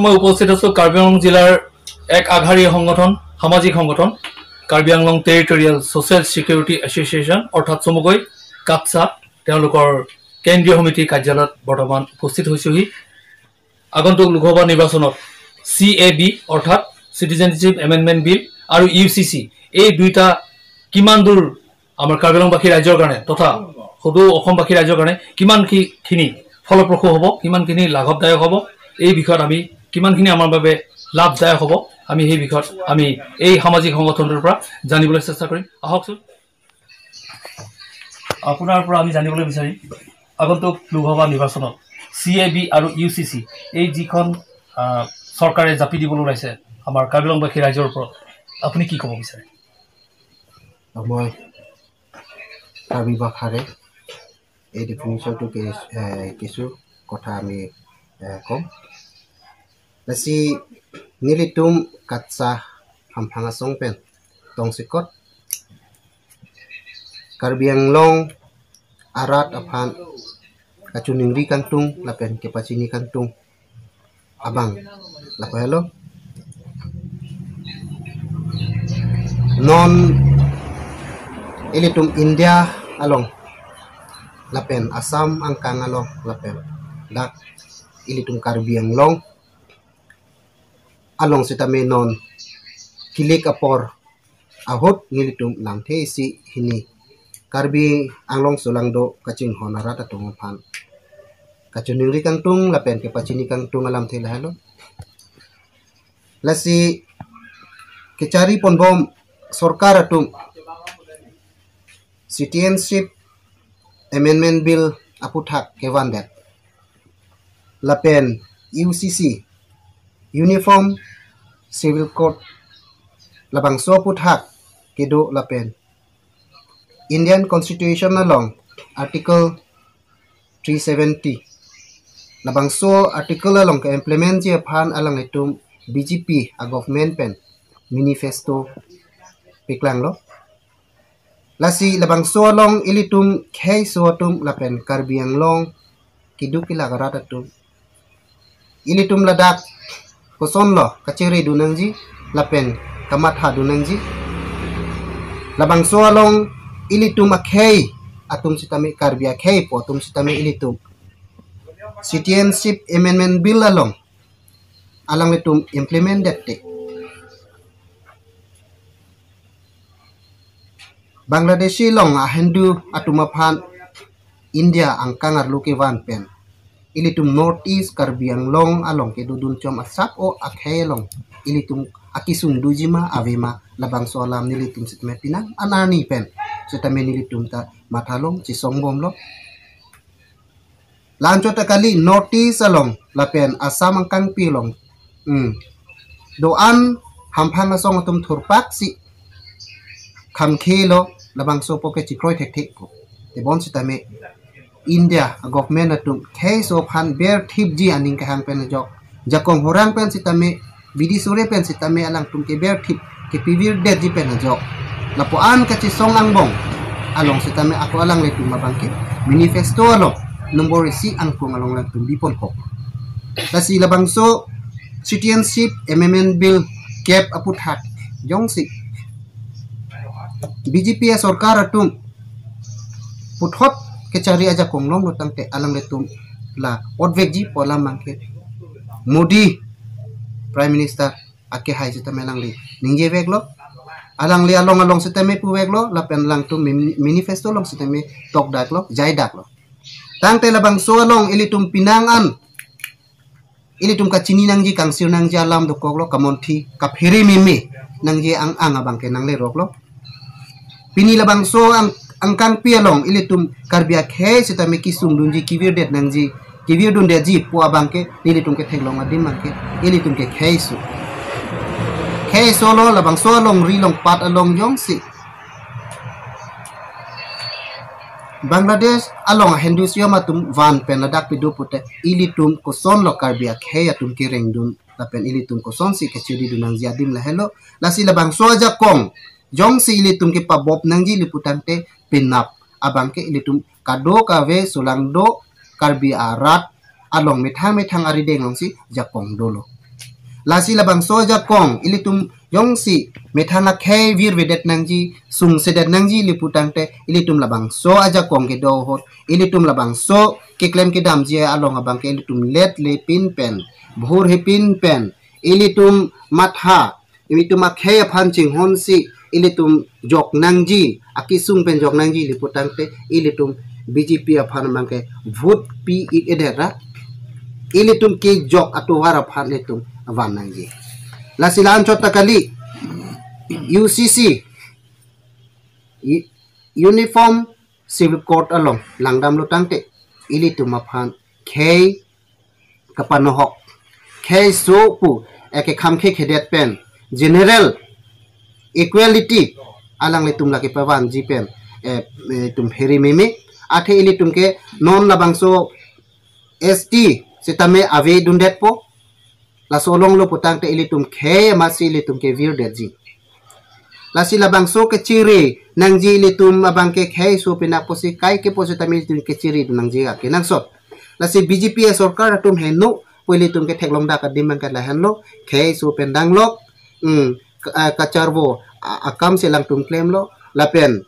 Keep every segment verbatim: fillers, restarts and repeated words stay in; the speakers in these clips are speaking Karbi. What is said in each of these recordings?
মই উপস্থিত আছো কাৰ্বি আংলং জিলাৰ এক আগশাৰী সংগঠন, সামাজিক সংগঠন Karbi Anglong territorial social security association অৰ্থাৎ চমুকৈ কাটছা, তেওঁলোকৰ কেন্দ্ৰীয় সমিতি কাৰ্যালয়ত বৰ্তমান উপস্থিত হৈছোহি। আগন্তুক লোকসভা নিৰ্বাচনত চি এ বি অৰ্থাৎ চিটিজেনশ্বিপ এমেণ্ডমেণ্ট বিল আৰু ইউ চি চি, এই দুইটা কিমান দূৰ আমাৰ কাৰ্বি আংলংবাসী ৰাইজৰ কাৰণে তথা সদৌ অসমবাসী ৰাইজৰ কাৰণে কিমান কি-, খিনি ফলপ্ৰসূ হ'ব, কিমানখিনি লাভদায়ক হ'ব, এই বিষয়ত আমি কিমানখিনি আমাৰ বাবে লাভদায়ক হ'ব, আমি সেই বিষয়ত আমি এই সামাজিক সংগঠনটোৰ পৰা জানিবলৈ চেষ্টা কৰিম। আহকচোন, আপোনাৰ পৰা আমি জানিবলৈ বিচাৰিম, আগন্তুক লোকসভা নিৰ্বাচনত চি এ বি আৰু ইউ চি চি, এই যিখন, আহ, চৰকাৰে জাপি দিবলৈ ওলাইছে আমাৰ কাৰ্বি আংলংবাসী ৰাইজৰ ওপৰত, আপুনি কি ক'ব বিচাৰে? মই কাৰ্বি ভাষাৰে এই ডেফিনেশ্যনটো কি-, এ, কিছু কথা আমি, এ, কম। Lasi nelitum Katsa hamphang asong pen tongsekot Karbi Anglong arat aphan kachiningri kangtung lapen kepachini kangtung abang lapu helo. Non ilitum India along lapen Assam angkang along lapen dak ilitum Karbi Anglong along sitame non kilik apor ahut nelitum lamthe isi hini Karbi Anglong solangdo kachinghon arat atum aphan kachiningri kangtung lapen kepachini kangtung alamthe lahelo. Lasi kechari ponbom sorkar atum Citizenship Amendment Bill aputhak kevandet lapen U C C, Uniform Civil Code, labangso aputhak kedo lapen Indian Constitution along Article three seventy, labangso article along ke-implement ji aphan alanglitum B J P a-government pen manifesto peklanglo. Lasi labangso along ilitum kheiso atum lapen Karbi Anglong keduk kelak arat atum, ilitum ladak kosonlo kachere dun nangji lapen kamatha dun nangji. Labangso along ilitum akhei atum sitame, Karbi akheipo atum sitame ilitum Citizenship Amendment Bill along alanglitum implement det te Bangladeshi along a-Hindu atum aphan India angkang arlo kevan pen ilitum North East Karbi Anglong along kedodun chom asap o akhei along ilitum akesung doji ma ave ma, labangso alam nelitum sitame pinang an arni pen sitame nelitum ta mathalong chesong bomlo. La-anchot ta kali, North East along lapen Assam angkangpi along, hmm, do-an hamphang asong atum thurpak si khamkhelo, labangso po ke chikroi thekthek po. Tebon sitame India a-government atum kheiso aphan berthipji aning kehang pen ajok, jakong horang pen sitame, bidi sore pen sitame alangtum keberthip kepivirdetji pen ajok, lapu-an kachesong angbong along sitame ako alanglitum abang ke manifesto along number isi angkung along alangtum biponkok. Lasi labangso Citizenship Amendment Bill kep aputhak jongsi B J P a-sorkar atum puthot kechari ajakong longlo tangte alanglitum la otvekji pu alam abang ke Modi Prime Minister akehai sitame alangli ningjeveklo. Alangli along along sitame puveklo lapen alangtum mini-, manifesto along sitame tokdaklo, jaidaklo. Tangte labangso along ilitum pinang an ilitum kachini nangji, kangsir nangji alam dokoklo, kamonthi kaphere meme nangji ang ang abang ke nangleroklo. Pini labangso ang, angkangpi along ilitum Karbi akhei sitame kesung dunji, kevirdet nangji, kevirdundetji pu abang ke nelitum ketheklong adim abang ke ilitum ke kheiso. Kheiso lo, labangso alongri longpat along jongsi Bangladesh along a-Hindu siyom atum van pen ladak pido pute ilitum kosonlo Karbi akhei atum kerengdun lapen ilitum kosonsi kachiri dun nangji adim lahelo. Lasi labangso ajakong jongsi ilitum kepabop nangji lapu tangte penap abang ke ilitum kadokave solangdo Karbi arat along methang methang arideng alongsi jakong dolo. Lasi labangso ajakong ilitum jongsi methang akhei virvedet nangji, sungsedet nangji ili putangte, ilitum labangso ajakong kedo ahut, ilitum labangso keklem kedamji along abangke ilitum let lepin pen, bhur hepin pen, ilitum matha, ilitum akhei aphan chinghonsi ilitum jok nangji, akesung pen jok nangji ili putangte, ilitum B J P aphan abangke vote pi-ik-edet ra, ilitum kejok atovar aphan ilitum van nangji. Lasi la-anchot ta kali, U C C, U-, Uniform Civil Code along langdamlo tangte, ilitum aphan khei kapanohok, khei so pu, eh, kekham khekhedet pen, general equality alanglitum lake pavanji pen, eh, eh, tum pheri meme, athe ilitum ke non labangso S T sitame avedundetpo, laso alonglo putangte ilitum khei amatsi ilitum kevirdetji. Lasi labangso kechiri nangji ilitum abangke khei so pinak pusi kaike pusitame ilitum kechiri nangji akenangsot. Lasi B J P asorkar atum heno pu ilitum ketheklong dak adim abangke lahenlo, khei so pen danglok, hmm, ka-, ah, kacharvo, ah, akam si alangtum klemlo, lapen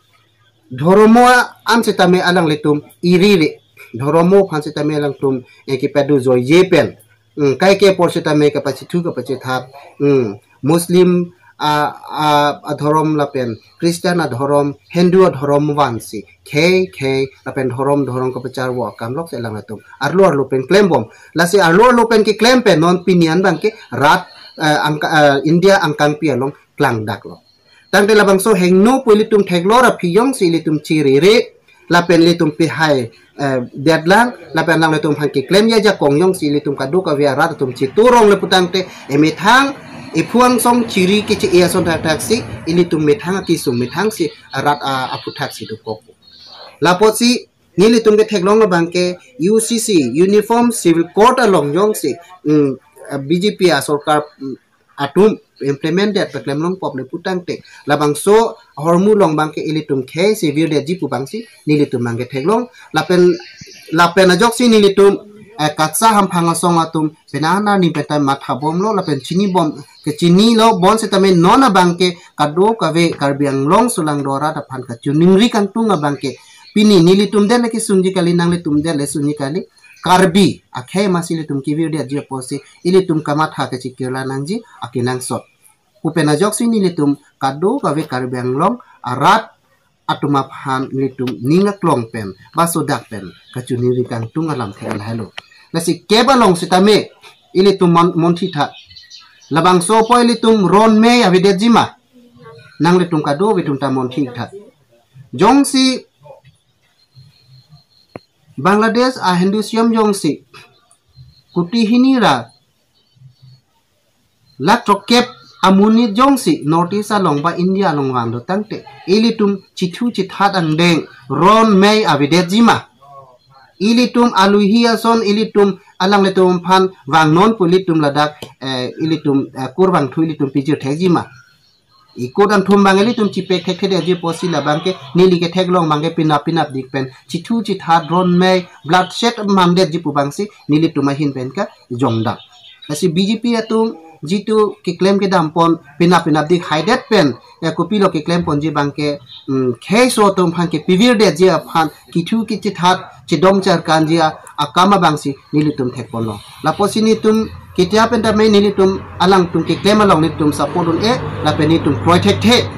dhoromo an sitame alanglitum iriri, dhoromo aphan sitame alangtum, eh, kepado joije pen, hmm, kaike apor sitame kapachithu kapachithat, hmm, Muslim, ah, ah, adhorom lapen Christian adhorom, Hindu adhorom vansi khei khei lapen dhorom dhorom kapacharvo akamlok si alanglitum arlo arlo pen klembom. Lasi arlo arlo pen keklem pen non pini an abangke rat, eh, angka-, eh, India angkangpi along klangdaklo. Tangte labangso heno pu ilitum theklong ra phi jongsi ilitum chiriri, lapen ilitum pihai, eh, detlang, lapen alanglitum aphan keklemji ajakong jongsi ilitum kadokave arat atum chiturong le putangte, emethang, ephu angsong chiri keche-e ason thakthak si, ilitum methang akesung methang si arat a-, aphuthak si dokok. Lapotsi nelitum ketheklong abangke U C C, Uniform Civil Code along jongsi, mm, B J P asorkar, mm, atum implement det peklem longpop le putangte, labangso ahormu along abangke ilitum khei si virdetji pu abangsi nelitum abangke theklong, lapen, lapen ajoksi nelitum, eh, KATSA hamphang asong atum penang arni pen ta mathabomlo lapen chinibom, kechinilo bonsitame non abangke kadokave Karbi Anglong sulangdo arat aphan kachiningri kangtung abangke pini nelitum det le kesungji kali, nanglitum det le sungji kali, Karbi akhei amatsi ilitum kevirdetji apotsi ilitum kamatha kachikirla nangji akenangsot. Pu pen ajoksi nelitum kadokave Karbi Anglong arat atum aphan nelitum ning aklong pen, ba sodak pen kachiningri kangtung alam thek lahelo. Lasi kep along sitame ilitum mon-, monthi tha. Labangso apot ilitum ron mei avedetji ma, nanglitum kadokave atum ta monthi tha. Jongsi Bangladesh a-Hindu siyom jongsi kuti hini ra lakh throkkep amonit jongsi North East along ba India along vanglo tangte, ilitum chithu chithat angdeng ron mei avedetji ma? Ilitum aluhi ason ilitum alanglitum aphan vangnon pu ilitum ladak, eh, ilitum, eh, kur vangthu ilitum pijir thekji ma? Ikut anthum abang ilitum chipek thekthedetji apotsi labangke neli ketheklong abangke penap penapdik pen chithu chithat ron mei bloodshed mamdetji pu abangsi nelitum ahin pen kajongdak. Lasi B J P atum jitu keklem kedam pon penap penapdik haidet pen, eh, kopilo keklem ponji abangke, mm, khei so atum aphan kepivirdetji aphan kithu kichithat chedom charkanji a-, akam abangsi nelitum thekponlo. Lapotsi nelitum ketia pen tame nelitum alangtum keklem along nelitum support un-e, lapen nelitum kroi thekthe.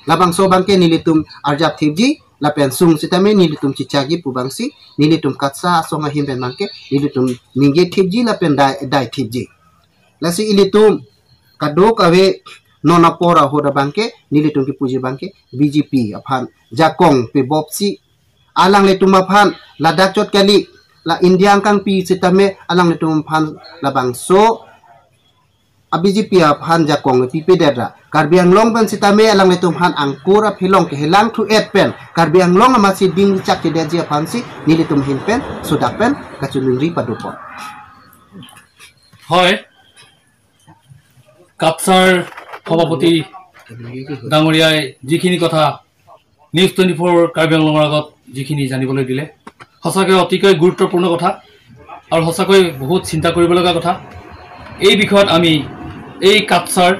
Labangso abangke nelitum arjap thipji, lapen sung sitame nelitum chichakji pu abangsi, nelitum KATSA asong ahin pen abangke nelitum ningje thipji lapen dai, dai thipji. Lasi ilitum kadokave non apor ahut abangke nelitum kepuji abangke B J P aphan jakong pebopsi, alanglitum aphan ladak chot kali, la India angkangpi sitame alanglitum aphan labangso a-B J P aphan jakong pipedet ra, Karbi Anglong pen sitame alanglitum aphan angkur aphelong kehelang thu-et pen Karbi Anglong amatsi ding chak kedetji aphansi nelitum ahin pen sodak pen kachiningri padopon. হয়, কাটছাৰ সভাপতি ডাঙৰীয়াই যিখিনি কথা news twenty four Karbi আংলঙৰ আগত যিখিনি জানিবলৈ দিলে, সঁচাকৈ অতিকৈ গুৰুত্বপূৰ্ণ কথা আৰু সঁচাকৈ বহুত চিন্তা কৰিব লগা কথা। এই বিষয়ত আমি এই কাছাৰ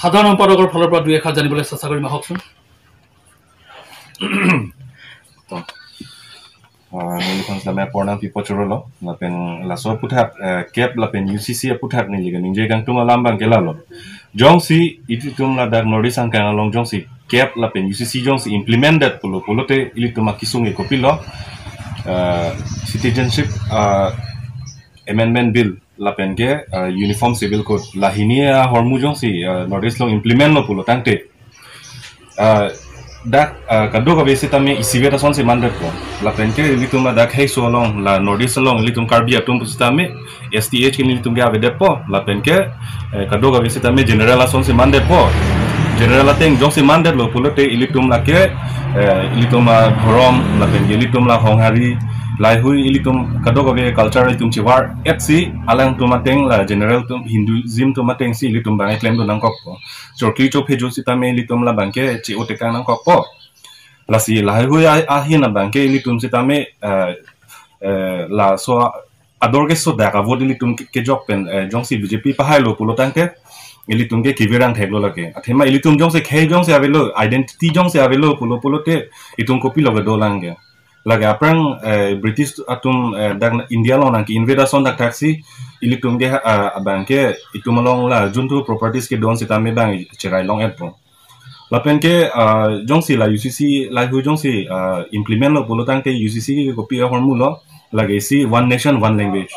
সাধাৰণ সম্পাদকৰ ফালৰ পৰা দুই এষাৰ জানিবলৈ চেষ্টা কৰিম, আহকচোন। Ah, neli thangsam apornang pipo chorolo, lapen laso aputhak, eh, kep lapen U C C aputhak neli kaningje kangtung alam abangke lalo. Jongsi ilitum ladak North East angkang along jongsi kep lapen U C C jongsi implemented pulo pulote ilitum akesung ke kopilo, eh, citizenship, eh, amendment bill lapen ke, eh, uniform civil code lahini ahormu jongsi, eh, North East along implement lo pulo tangte, ah, dak, ah, kadokave sitame isivet asonsi mandetpo. Lapen ke ilitum ladak heiso along, la North East along ilitum Karbi atum pusitame S T H ke ilitum ke avedetpo. Lapen ke, eh, kadokave sitame general asonsi mandetpo. General ateng jongsi mandetlo pulote ilitum lake, eh, ilitum adhorom lapen ke ilitum la honghari, laheihui ilitum kadokave culture ilitum chivar etsi alangtum ateng la general atum Hinduism atum atengsi ilitum abang klem do nangkokpo. Chorkli chophe jo sitame ilitum labangke che-o tekang nangkokpo. Lasi laheihui a-, ahin abangke ilitum sitame, eh, eh, laso ador kesodak avote ilitum ke-, kejok pen, eh, jongsi B J P pahailo pulo tangte ilitum ke kevirang theklo lake. Athema ilitum jongsi khei jongsi avelo, identity jongsi avelo pulo pulote itum kopilo kedolang ke. Lake aphrang, eh, British atum, eh, dak India along nangke-invade ason thakthaksi ilitum ke, ah, abangke itum along la juntu properties kedon sitame abang cherai long-etpo. Lapen ke, ah, jongsi la U C C laheihui jongsi, ah, implement lo pulo tangte U C C ke kopi ahormu lo, lake isi one nation one language.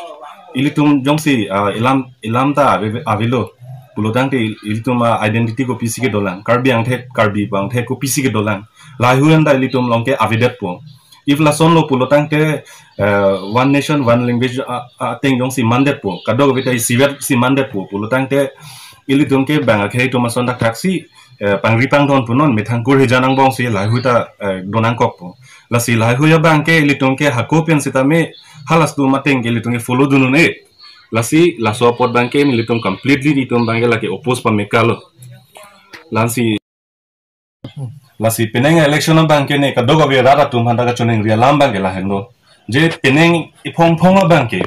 Ilitum jongsi, ah, ilam, ilam ta ave, avelo pulo tangte il-, ilitum, ah, identity kopisi kedolang. Karbi angthek, Karbi angthek kopisi kedolang. Laheihui anta ilitum along ke avedetpo. If lasonlo pulo tangte, eh, one nation one language a-, a-, ateng jongsi mandetpo, kadokave ta isivetsi mandetpo pulo tangte ilitum ke bang akhei atum ason thakthaksi, eh, pangri pangdon punon methang kur hejan angbongsi laheihui ta, eh, do nangkokpo. Lasi laheihui abangke ilitum ke hako pen sitame halas atum ateng ke ilitum ke follow dun un-e. Lasi laso apot abangke ilitum completely itum abangke lake oppose pame kalo. Lasi Lasi penang election abangke ne kadokave rat atum aphanta kachiningri alam abangke lahenlo. Je penang iphongphong abangke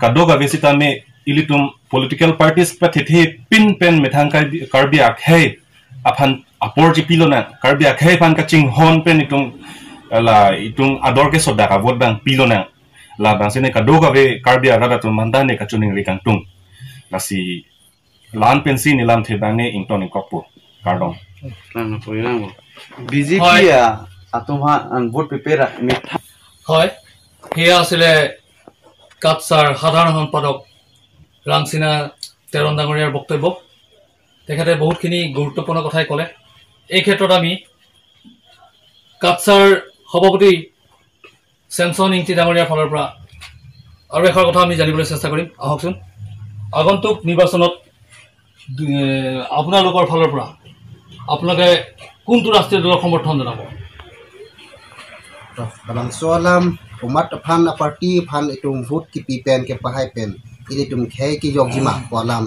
kadokave sitame ilitum political parties pathethe pin pen methang Karbi, Karbi akhei aphan apor chipilonang, Karbi akhei aphan kachinghon pen itum la itum ador kesodak avote abang pilonang. Labangsi ne kadokave Karbi arat atum aphanta ne kachiningri kangtung. Lasi la-an pensi ne lamthe abang ne ington ingkokpo. Kardom. Lang po, lang po. B J P Hoi. Ya, atum ha an vote pipe ra mitha. হয়, সেয়া আছিলে কাছাৰ সাধাৰণ সম্পাদক ৰাংচিনা তেৰণ ডাঙৰীয়াৰ বক্তব্য। তেখেতে বহুতখিনি গুৰুত্বপূৰ্ণ কথাই ক'লে। এই ক্ষেত্ৰত আমি কাছাৰ সভাপতি চেমচন ইংতি ডাঙৰীয়াৰ ফালৰ পৰা আৰু এষাৰ কথা আমি জানিবলৈ চেষ্টা কৰিম। আহকচোন, আগন্তুক নিৰ্বাচনত দু- এ, আপোনালোকৰ ফালৰ পৰা আপোনালোকে কোনটো ৰাজনীতিক দলক সমৰ্থন জনাব? Toh, labangso alam, umat aphan, aparty aphan itum vote kipi pen kepahai pen ilitum khei kejokji ma pu alam.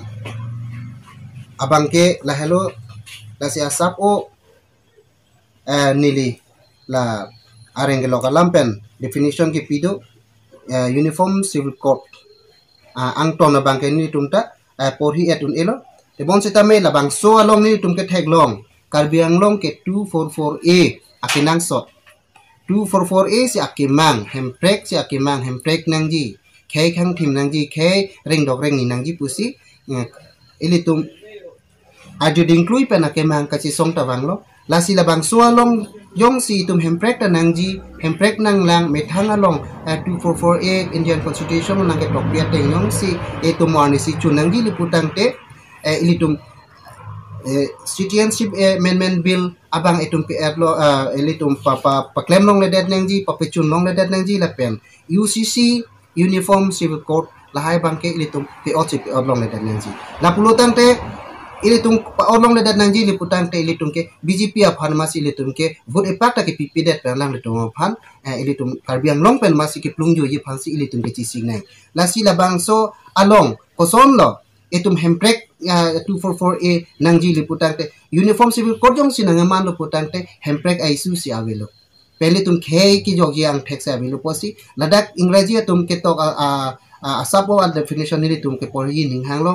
Abangke lahelo, lasi asap o, eh, neli la areng kelok alam pen definition kipi do, eh, Uniform Civil Code, ah, angton abangke nelitum ta, eh, porhi-et un-elo. Tebon sitame labangso along nelitum ketheklong Karbi Anglong ke two four four A akenangsot. Two four four A si akemang, hemprek si akemang, hemprek nangji, khei khangthim nangji, khei rengdok rengni nangji pusi, eh, ilitum ajo dingklui pen akemang kachisong ta vanglo. Lasi labangso along jongsi itum hemprek ta nangji, hemprek nanglang, methang along, eh, two four four A Indian Constitution nangketokpi ateng jongsi itum arnisi chun nangji le pu tangte, eh, ilitum, eh, Citizenship, eh, Amendment Bill abang itum pi-etlo, eh, ilitum pa, pa, paklem longledet nangji, papechun longledet nangji lapen U C C Uniform Civil Code lahai abangke ilitum pi-otsi pi-ot longledet nangji. Lapulo tangte ilitum pa-ot longledet nangji le pu tangte ilitum ke B J P aphan masi ilitum ke vote epak ta kepipedet pen alanglitum aphan, eh, ilitum Karbi Anglong pen masi keplung joji aphansi ilitum kechesik nang. Lasi labangso along kosonlo itum hemprek, eh, two four four A nangji le pu tangte Uniform Civil Code jongsi nangmanlo pu tangte hemprek a-issue si avelo. Pen ilitum khei kejokji angthek si avelo pusi ladak Ingraji atum ketok a, a, uh, asap o a definition nelitum ke porhi ning hanglo.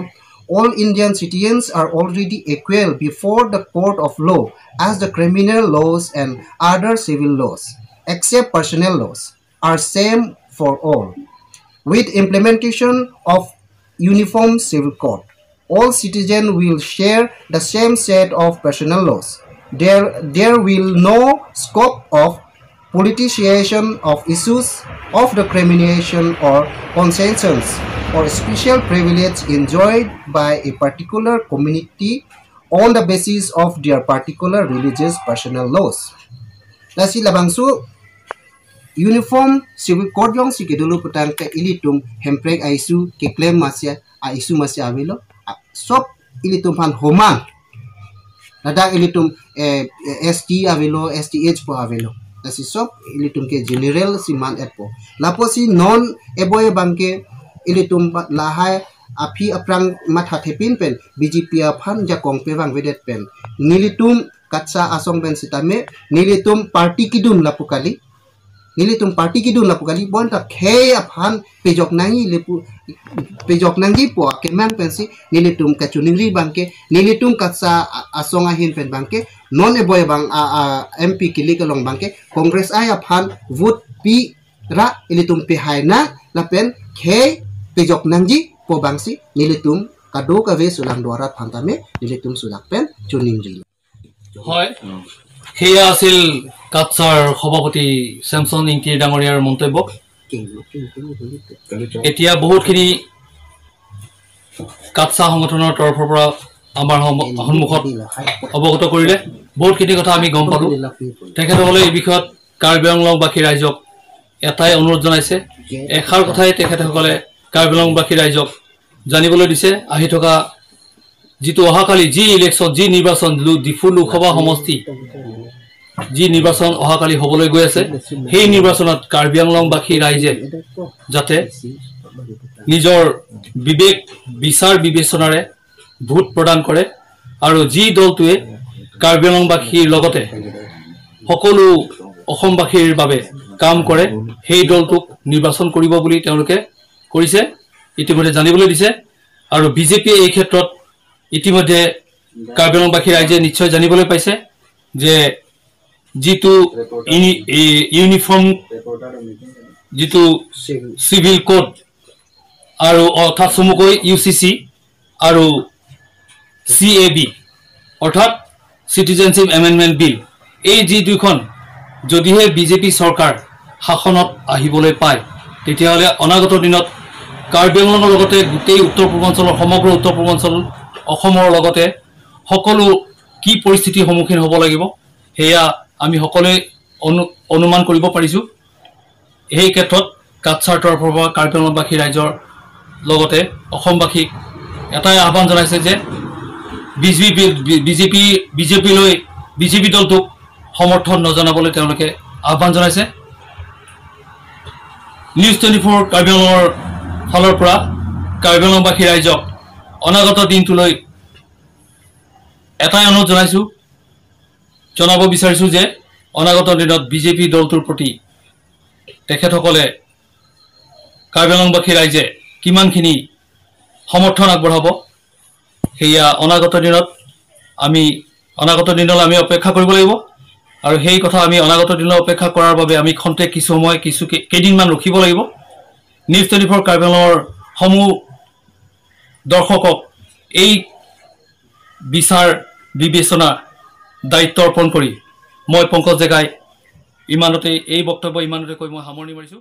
All Indian citizens are already equal before the court of law, as the criminal laws and other civil laws, except personal laws, are same for all. With implementation of Uniform Civil Code, all citizens will share the same set of personal laws. There, there will no scope of politicization of issues of the criminalization or concessions or special privilege enjoyed by a particular community on the basis of their particular religious personal laws. Lasi labangso Uniform Civil Code jongsi kedolo putangte ilitum Hemprek a-issue keklem masi a-issue masi avelo. A, sob ilitum aphan homan. Ladak ilitum, eh, S T avelo, S T H po avelo. Lasi sob ilitum ke general si man-etpo. Lapusi non eboye abangke ilitum pa-, lahai aphi aphrang mathathepin pen B J P aphan jakong pevangvedet pen nelitum KATSA asong pen sitame nelitum party kedun lapu kali. Nelitum party kedun lapu kali, bonta khei aphan pejok nangji lapu, pejok nangjipo akemang pensi nelitum kachiningri abangke nelitum KATSA a-, asong ahin pen abangke non eboye abang a, a, M P kilik along abangke Congress ai aphan vote pi ra ilitum pehai nang lapen khei pejok nangjipo abangsi nelitum kadokave sulangdo arat aphan tame nelitum sulak pen chiningri. হয়, সেয়া আছিল কাটছাৰ সভাপতি ছেমছন ইংতি ডাঙৰীয়াৰ মন্তব্য। এতিয়া বহুতখিনি কাটছা সংগঠনৰ তৰফৰ পৰা আমাৰ সম-, সন্মুখত অৱগত কৰিলে, বহুতখিনি কথা আমি গম পালো। তেখেতসকলে এই বিষয়ত কাৰ্বি আংলংবাসী ৰাইজক এটাই অনুৰোধ জনাইছে, এষাৰ কথাই তেখেতসকলে কাৰ্বি আংলংবাসী ৰাইজক জানিবলৈ দিছে, আহি থকা যিটো অহাকালি যি ইলেকশ্যন, যি নিৰ্বাচন লো-, ডিফু লোকসভা সমষ্টি যি নিৰ্বাচন অহাকালি হ'বলৈ গৈ আছে, সেই নিৰ্বাচনত কাৰ্বি আংলংবাসী ৰাইজে যাতে নিজৰ বিবেক বিচাৰ বিবেচনাৰে ভোট প্ৰদান কৰে আৰু যি দলটোৱে কাৰ্বি আংলংবাসীৰ লগতে সকলো অসমবাসীৰ বাবে কাম কৰে, সেই দলটোক নিৰ্বাচন কৰিব বুলি তেওঁলোকে কৰিছে, ইতিমধ্যে জানিবলৈ দিছে। আৰু বিজেপিয়ে এই ক্ষেত্ৰত ইতিমধ্যে কাৰ্বি আংলংবাসী ৰাইজে নিশ্চয় জানিবলৈ পাইছে যে যিটো ইউনি-, এই ইউনিফৰ্ম যিটো চিভিল কোড আৰু অৰ্থাৎ চমুকৈ ইউ চি চি আৰু চি এ বি অৰ্থাৎ চিটিজেনশ্বিপ এমেণ্ডমেণ্ট বিল, এই যি দুইখন যদিহে বিজেপি চৰকাৰ শাসনত আহিবলৈ পায়, তেতিয়াহ'লে অনাগত দিনত কাৰ্বি আংলঙৰ লগতে গোটেই উত্তৰ পূৰ্বাঞ্চলৰ, সমগ্ৰ উত্তৰ পূৰ্বাঞ্চল অসমৰ লগতে সকলো কি পৰিস্থিতিৰ সন্মুখীন হ'ব লাগিব, সেয়া আমি সকলোৱে অনু-, অনুমান কৰিব পাৰিছো। সেই ক্ষেত্ৰত কাছাৰ তৰফৰ পৰা কাৰ্বি আংলংবাসী ৰাইজৰ লগতে অসমবাসীক এটাই আহ্বান জনাইছে যে বিজেপি, বি-, বিজেপি, বিজেপিলৈ, বিজেপি দলটোক সমৰ্থন নজনাবলৈ তেওঁলোকে আহ্বান জনাইছে। নিউজ টুৱেণ্টি ফ'ৰ কাৰ্বি আংলঙৰ ফালৰ পৰা কাৰ্বি আংলংবাসী ৰাইজক অনাগত দিনটোলৈ এটাই অনুৰোধ জনাইছো, জনাব বিচাৰিছো যে অনাগত দিনত বিজেপি দলটোৰ প্ৰতি তেখেতসকলে কাৰ্বি আংলংবাসী ৰাইজে কিমানখিনি সমৰ্থন আগবঢ়াব, সেয়া অনাগত দিনত আমি, অনাগত দিনলৈ আমি অপেক্ষা কৰিব লাগিব। আৰু সেই কথা আমি অনাগত দিনলৈ অপেক্ষা কৰাৰ বাবে আমি খন্তেক কিছু সময়, কিছু কে-, কেইদিনমান ৰখিব লাগিব। নিউজ টুৱেণ্টি ফ'ৰ কাৰ্বি আংলঙৰ সমূহ দৰ্শকক এই বিচাৰ বিবেচনা দায়িত্ব অৰ্পণ কৰি মই পংকজ ডেকাই ইমানতে, এই বক্তব্য ইমানতে কৈ মই সামৰণি মাৰিছো।